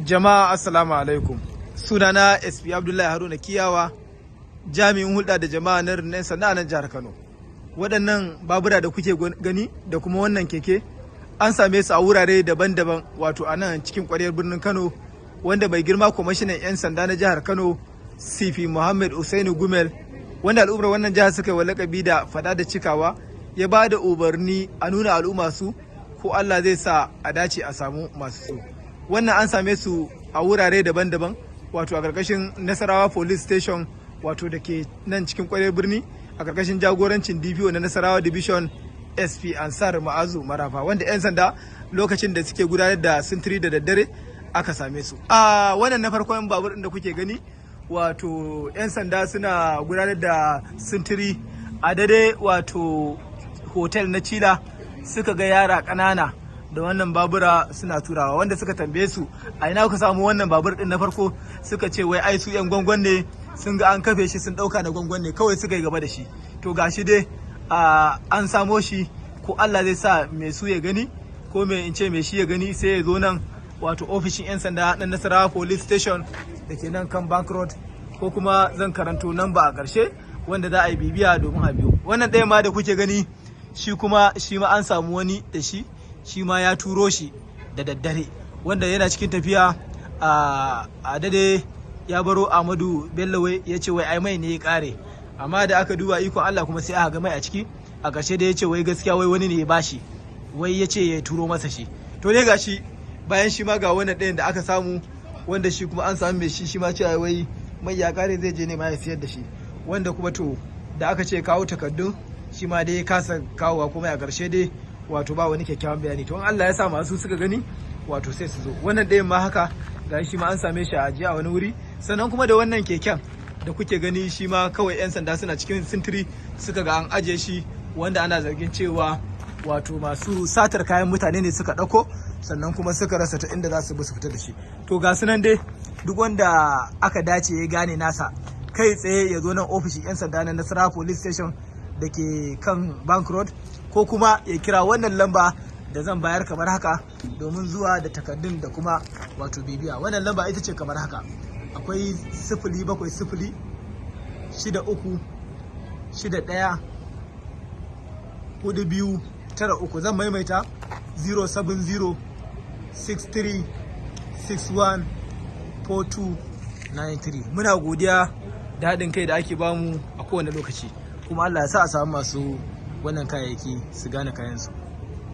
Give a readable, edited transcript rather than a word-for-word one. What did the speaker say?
Jama'a, assalamu alaikum. Sunana SP Abdullahi Haruna Kiyawa, jami'in hulɗa da jama'a na rundunar sanda a nan jihar Kano. Waɗannan babura da kuke gani da kuma wannan keke an same su a wurare daban-daban, wato a nan cikin ƙwaryar birnin Kano, wanda mai girma kwamishinan 'yan sanda na jihar Kano, CP Muhammad Usainu Gumel, wanda al'ummar wannan jihar suka yi wa lakabi da fada da cikawa, ya ba da umarni a nuna al'umma su, ko Allah zai sa a dace a samu masu su. Wannan an same su a wurare daban-daban, wato a ƙarƙashin Nasarawa Police Station, wato da ke nan cikin ƙwaryar birni, a ƙarƙashin jagorancin DPO na Nasarawa Division, SP Ansar Ma'azu Marafa, wanda 'yan sanda lokacin da suke gudanar da sintiri da daddare aka same su. A wannan na farkon babur da kuke gani, wato 'yan sanda suna gudanar da sintiri a dare, wato hotel na Chila, suka ga yara ƙanana da wannan babura suna turawa, wanda suka tambaye su a ina kuka samu wannan babur din na farko, suka ce wai ai su yan gwangwan ne, sun ga an kafe shi sun dauka na gwangwan ne, kawai suka yi gaba da shi. To gashi dai an samo shi, ko Allah zai sa mai su ya gani, ko mai in ce mai shi ya gani, sai ya zo nan, wato ofishin 'yan sanda na Nasarawa Police Station da ke nan kan Bank Road, ko kuma zan karanto namba a ƙarshe wanda za a yi bibiya domin a biyo. Wannan ɗaya ma da kuke gani, shi kuma shi ma an samu wani da shi, shi ma ya turo shi da daddare, wanda yana cikin tafiya a dade ya baro Ahmadu Bello, ya ce wai ai mai ne ya kare, amma da aka duba, ikon Allah, kuma sai aka ga mai a ciki. A ƙarshe da ya ce wai gaskiya wai wani ne ya bashi, wai ya ce ya turo masa shi. To dai gashi, bayan shi ma ga wannan ɗayan da aka samu, wanda shi kuma an samu mai shi, shi ma cewa wai mai ya kare, zai je ne ma ya siyar da shi, wanda kuma to da aka ce kawo takardun, shi ma dai ya kasa kawowa, kuma a ƙarshe dai wato ba wani kyakkyawan bayani. To in Allah ya sa masu suka gani, wato sai su zo. Wannan ɗayan ma haka, ga shi ma an same shi a ajiye a wani wuri. Sannan kuma da wannan keken da kuke gani, shi ma kawai 'yan sanda suna cikin sintiri suka ga an ajiye shi, wanda ana zargin cewa wato masu satar kayan mutane ne suka ɗauko, sannan kuma suka rasa ta inda za su bi su fita da shi. To ga su nan dai, duk wanda aka dace ya gane nasa, kai tsaye ya zo nan ofishin 'yan sanda na Nasarawa Police Station da ke kan Bank Road, ko kuma ya kira wannan lamba da zan bayar kamar haka domin zuwa da takardun da kuma wato bibiya. Wannan lamba ita ce kamar haka: akwai 07063614293. Zan maimaita: 070 63 61 4293. Muna godiya da haɗin kai da ake bamu a kowane lokaci, kuma Allah ya sa a samu masu wannan kayayyaki su gane kayansu.